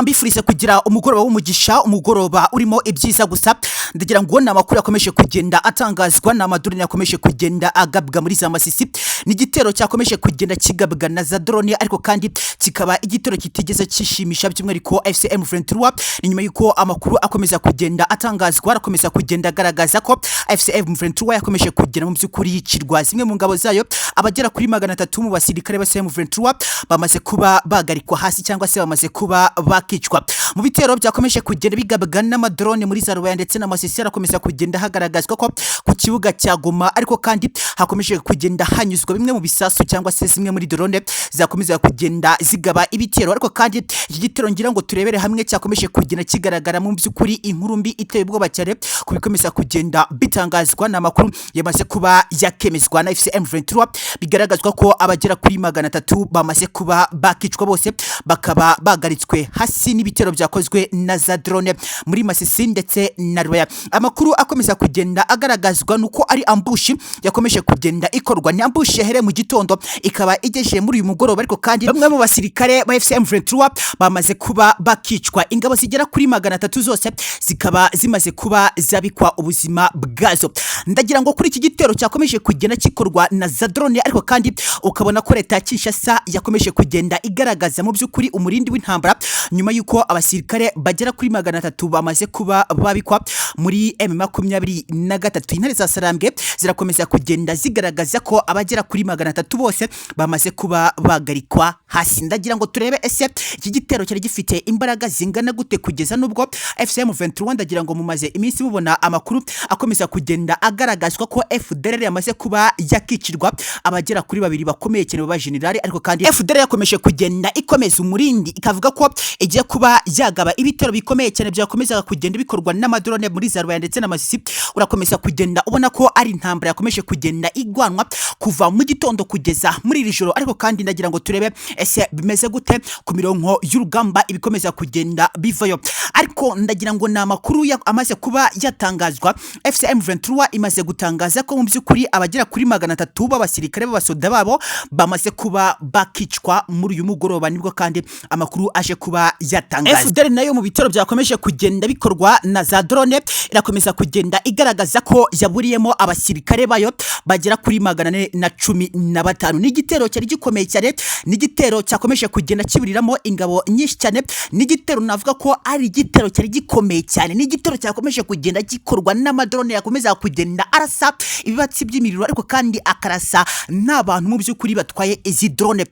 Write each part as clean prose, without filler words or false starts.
Reka mbifurize kugira umugoroba w'umugisha, umugoroba urimo ibyiza gusa. Ndagira ngo ni amakuru yakomeje kugenda atangazwa, ni amadrone yakomeje kugenda agabwa muri za Masisi. Ni igitero cyakomeje kugenda kigabwa na za drone, ariko kandi kikaba igitero kitigeze kishimisha by'umwihariko AFC M23. Ni nyuma y'uko amakuru akomeza kugenda atangazwa, arakomeza kugenda agaragaza ko AFC M23 yakomeje kugenda mu by'ukuri yicirwa zimwe mu ngabo zayo. Abagera kuri 300 mu basirikare ba M23 bamaze kuba bagarikwa hasi cyangwa se bamaze kuba bakicwa mu bitero byakomeje kugenda bigabwa n'amadrone muri za Rubaya ndetse na Masisi. Arakomeza kugenda hagaragazwa ko ku kibuga cya Goma, ariko kandi hakomeje kugenda hanyuzwa bimwe mu bisasu cyangwa se zimwe muri drone zakomeza kugenda zigaba ibitero. Ariko kandi iki gitero ngira ngo turebere hamwe cyakomeje kugenda kigaragara mu by'ukuri inkuru mbi iteye ubwoba cyane ku bikomeza kugenda bitangazwa n'amakuru yamaze kuba yakemezwa na AFC M23. Bigaragazwa ko abagera kuri 300 bamaze kuba bakicwa, bose bakaba bagaritswe hasi n'ibitero byakozwe na za drone muri Masisi ndetse na Rubaya. Amakuru akomeza kugenda agaragazwa nuko ari ambush yakomeje kugenda ikorwa. Ni ambush yahereye mu gitondo, ikaba igejeje muri uyu mugoroba, ariko kandi bamwe mu basirikare ba AFC M23 bamaze kuba bakicwa. Ingabo zigera kuri 300 zose zikaba zimaze kuba zabikwa ubuzima bwazo. Ndagira ngo kuri iki gitero cyakomeje kugenda kikorwa na za drone, ariko kandi ukabona ko leta ya Kinshasa yakomeje kugenda igaragaza mu by'ukuri umurindi w'intambara nyuma y'uko abasirikare bagera kuri 300 bamaze kuba babikwa muri M23. Intare za Sarambwe zirakomeza kugenda zigaragaza ko abagera kuri 300 bose bamaze kuba bagarikwa hasi. Ndagira ngo turebe ese iki gitero cyari gifite imbaraga zingana gute kugeza nubwo AFC M23, ndagira ngo mumaze iminsi mubona amakuru akomeza kugenda agaragazwa ko FDLR yamaze kuba yakicirwa abagera kuri babiri bakomeye cyane ba generali. Ariko kandi FDLR yakomeje kugenda ikomeza umurindi, ikavuga ko igiye kuba yagaba ibitero bikomeye cyane byakomezaga kugenda bikorwa n'amadrone muri za Rubaya ndetse na Masisi. Urakomeza kugenda ubona ko ari intambara yakomeje kugenda igwanwa kuva mu gitondo kugeza muri iri joro. Ariko kandi ndagira ngo turebe ese bimeze gute ku mirongo y'urugamba, ibikomeza kugenda bivayo. Ariko ndagira ngo ni amakuru amaze kuba yatangazwa. AFC M23 imaze gutangaza ko mu by'ukuri abagera kuri 300 b'abasirikare b'abasoda babo bamaze kuba bakicwa muri uyu mugoroba, nibwo kandi amakuru aje kuba yatangazwa. FDLR nayo mu bitero byakomeje kugenda bikorwa na za drone irakomeza kugenda igaragaza ko yaburiyemo abasirikare bayo bagera kuri 415. Ni igitero cyari gikomeye cyane, ni igitero cyakomeje kugenda kiburiramo ingabo nyinshi cyane, ni igitero navuga ko ari igitero cyari gikomeye cyane, ni igitero cyakomeje kugenda gikorwa n'amadrone yakomeza kugenda arasa ibibatsi by'imiriro, ariko kandi akarasa n'abantu mu by'ukuri batwaye izi drone.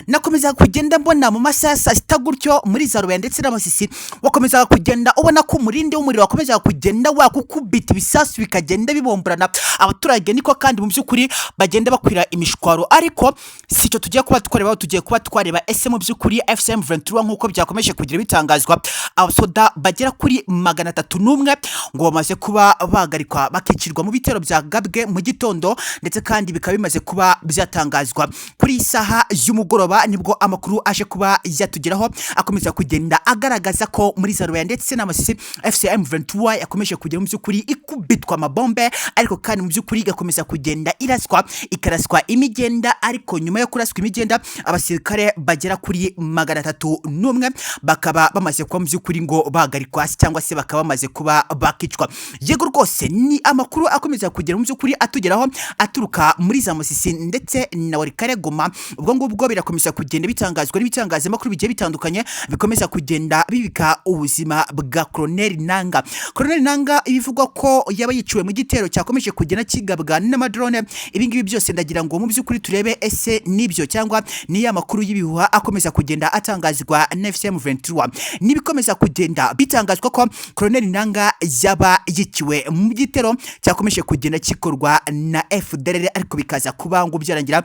Nakomeza kugenda mbona mu masaha ya saa sita gutyo muri za Rubaya ndetse n'Amasisi, wakomezaga kugenda ubona ko umurindi w'umuriro wakomezaga kugenda wakukubita, ibisasu bikagenda bibomborana abaturage, niko kandi mu by'ukuri bagenda bakwira imishwaro. Ariko si icyo tugiye kuba twareba. Tugiye kuba twareba ese mu by'ukuri AFC M23, nk'uko byakomeje kugira bitangazwa, abasoda bagera kuri 301 ngo bamaze kuba bahagarikwa, bakicirwa mu bitero byagabwe mu gitondo, ndetse kandi bikaba bimaze kuba byatangazwa kuri iyi saha y'umugoroba, nibwo amakuru aje kuba yatugeraho akomeza kugenda agaragaza ko muri za Rubaya ndetse n'Amasisi AFC M23 yakomeje kugera mu by'ukuri ikubitwa amabombe, ariko kandi mu by'ukuri igakomeza kugenda iraswa, ikaraswa imigenda. Ariko nyuma yo kuraswa imigenda, abasirikare bagera kuri 301 bakaba bamaze kuba mu by'ukuri ngo bahagarikwa hasi cyangwa se bakaba bamaze kuba bakicwa. Yego rwose, ni amakuru akomeza kugera mu by'ukuri atugeraho aturuka muri za Masisi ndetse na Walikale, Goma. Ubwo ngubwo birakomeza kugenda bitangazwa n'ibitangazamakuru bigiye bitandukanye bikomeza kugenda bibika ubuzima bwa Colonel Nanga. Colonel Nanga ibivugwa ko yaba yiciwe mu gitero cyakomeje kugenda kigabwa n'amadrone. Ibi ngibi byose ndagira ngo mu by'ukuri turebe ese nibyo cyangwa ni ya makuru y'ibihuha akomeza kugenda atangazwa na AFC M23. Nibikomeza kugenda bitangazwa ko Colonel Nanga yaba yiciwe mu gitero cyakomeje kugenda kikorwa na FDLR, ariko bikaza kuba ngo byarangira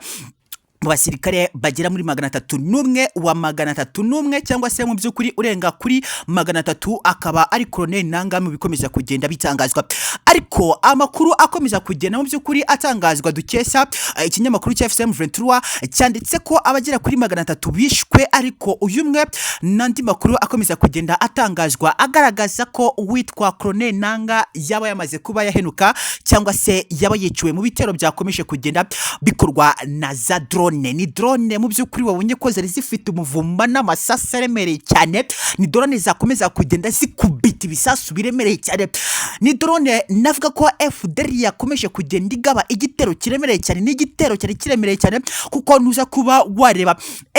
mu basirikare bagera muri 301 wa 301 cyangwa se mu by'ukuri urenga kuri 300 akaba ari Colonel Nanga mu bikomeza kugenda bitangazwa. Ariko amakuru akomeza kugenda mu by'ukuri atangazwa dukesha ikinyamakuru cya AFC M23 cyanditse ko abagera kuri 300 bishwe, ariko uyu umwe n'andi makuru akomeza kugenda atangazwa agaragaza ko uwitwa Colonel Nanga yaba yamaze kuba yahenuka cyangwa se yaba yiciwe mu bitero byakomeje kugenda bikorwa na za drone. drone. Ni drone mu by'ukuri wabonye ko zari zifite umuvumba n'amasasu aremereye cyane. Ni drone zakomeza kugenda zikubita ibisasu biremereye cyane. Ni drone navuga ko FDLR yakomeje kugenda igaba igitero kiremereye cyane. Ni igitero cyari kiremereye cyane, kuko nuza kuba wareba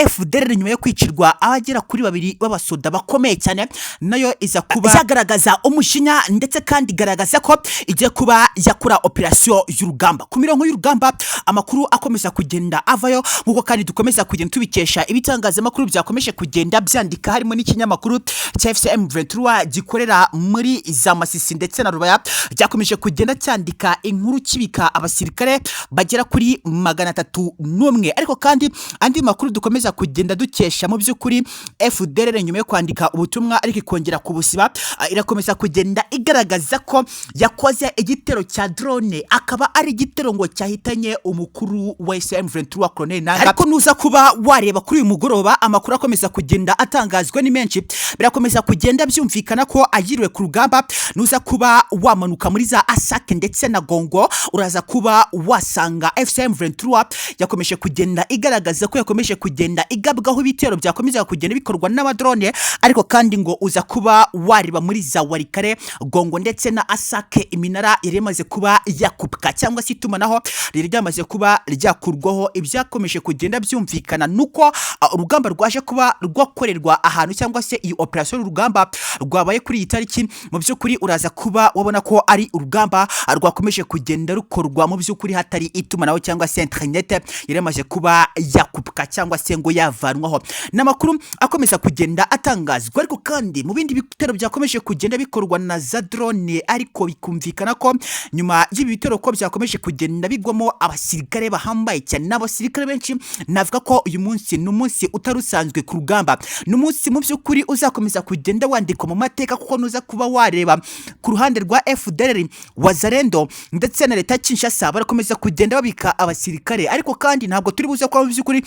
FDLR nyuma yo kwicirwa abagera kuri babiri b'abasoda bakomeye cyane, nayo iza kuba yagaragaza umujinya, ndetse kandi igaragaza ko igiye kuba yakora operasiyo y'urugamba ku mirongo y'urugamba. Amakuru akomeza kugenda avayo, nk'uko kandi dukomeza kugenda tubikesha ibitangazamakuru byakomeje kugenda byandika, harimo n'ikinyamakuru cya AFC M23 gikorera muri za Masisi ndetse na Rubaya, cyakomeje kugenda cyandika inkuru kibika abasirikare bagera kuri 301. Ariko kandi andi makuru dukomeza kugenda dukesha mu by'ukuri FDLR, nyuma yo kwandika ubutumwa ariko ikongera kubusiba, irakomeza kugenda igaragaza ko yakoze igitero cya drone, akaba ari igitero ngo cyahitanye umukuru wa M23, Colonel Nanga. Ariko nuza kuba wareba kuri uyu mugoroba, amakuru akomeza kugenda atangazwa ni menshi. Birakomeza kugenda byumvikana ko agiriwe ku rugamba. Nuza kuba wamanuka muri za Asake ndetse na Gongo, uraza kuba wasanga AFC M23 yakomeje kugenda igaragaza ko yakomeje kugenda igabwaho ibitero byakomeza kugenda bikorwa n'amadrone. Ariko kandi ngo uza kuba wareba muri za Walikale, Gongo ndetse na Asake, iminara yari imaze kuba yakupwa cyangwa se itumanaho riri ryamaze kuba ryakurwaho. Ibyakomeje kugenda byumvikana nuko urugamba rwaje kuba rwakorerwa ahantu, cyangwa se iyi operasiyo y'urugamba rwabaye kuri iyi tariki, mu by'ukuri uraza kuba wabona ko ari urugamba rwakomeje kugenda rukorwa mu by'ukuri hatari itumanaho cyangwa se internet yari yamaze kuba yakupwa cyangwa se ngo yavanwaho. Ni amakuru akomeza kugenda atangazwa. Ariko kandi mu bindi bitero byakomeje kugenda bikorwa na za drone, ariko bikumvikana ko nyuma y'ibi bitero ko byakomeje kugenda bigwamo abasirikare bahambaye cyane n'abasirikare benshi, navuga ko uyu munsi ni umunsi utari usanzwe ku rugamba. Ni umunsi mu by'ukuri uzakomeza kugenda wandikwa mu mateka, kuko nuza kuba wareba ku ruhande rwa FDLR, Wazalendo ndetse na leta ya Kinshasa, barakomeza kugenda babika abasirikare. Ariko kandi ntabwo turi buze kuba mu by'ukuri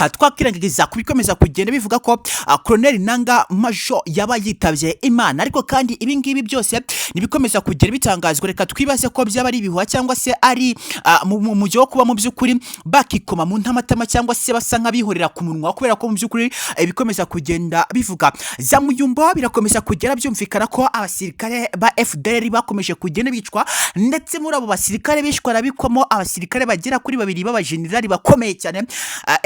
twakirengagiza kubikomeza kugenda bivuga ko Colonel Nanga Major yaba yitabye Imana. Ariko kandi ibi ngibi byose nibikomeza kugenda bitangazwa, reka twibaze ko byaba ari ibihuha cyangwa se ari mu mujyi wo kuba mu by'ukuri bakikoma mu ntamatama cyangwa se basa nk'abihorera ku munwa, kubera ko mu by'ukuri ibikomeza kugenda bivuga za Muyumba birakomeza kugera byumvikana ko abasirikare ba FDLR bakomeje kugenda bicwa, ndetse muri abo basirikare bishwa harabikwamo abasirikare bagera kuri babiri b'abajenerali bakomeye cyane.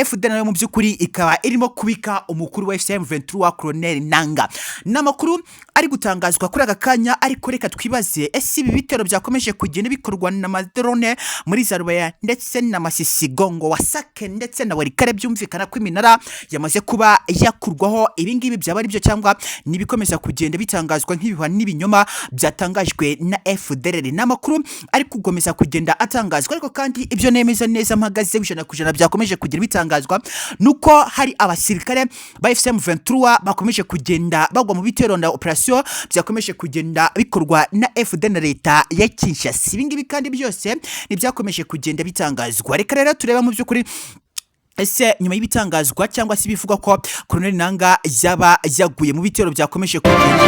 FDLR nayo mu by'ukuri ikaba irimo kubika umukuru wa AFC M23, Colonel Nanga. Ni amakuru ari gutangazwa kuri aka kanya. Ariko reka twibaze: ese ibi bitero byakomeje kugenda bikorwa na madrone muri za Rubaya ndetse na Masisi, Gongo, Wasake ndetse na Walikale, byumvikana ko iminara yamaze kuba yakurwaho, ibi ngibi byaba ari byo cyangwa nibikomeza kugenda bitangazwa nk'ibihuha n'ibinyoma byatangajwe na FDLR? Ni amakuru ari gukomeza kugenda atangazwa. Ariko kandi ibyo nemeza neza mpagaze 100% byakomeje kugenda bitangazwa nuko hari abasirikare ba AFC M23 bakomeje kugenda bagwa mu bitero na operation byakomeje kugenda bikorwa na FDL na leta ya Kinshasa. Ibi ngibi kandi byose nibyakomeje kugenda bitangazwa. Reka rero tureba mu by'ukuri, ese nyuma y'ibitangazwa cyangwa se ibivugwa ko Colonel Nanga yaba yaguye mu bitero byakomeje kugenda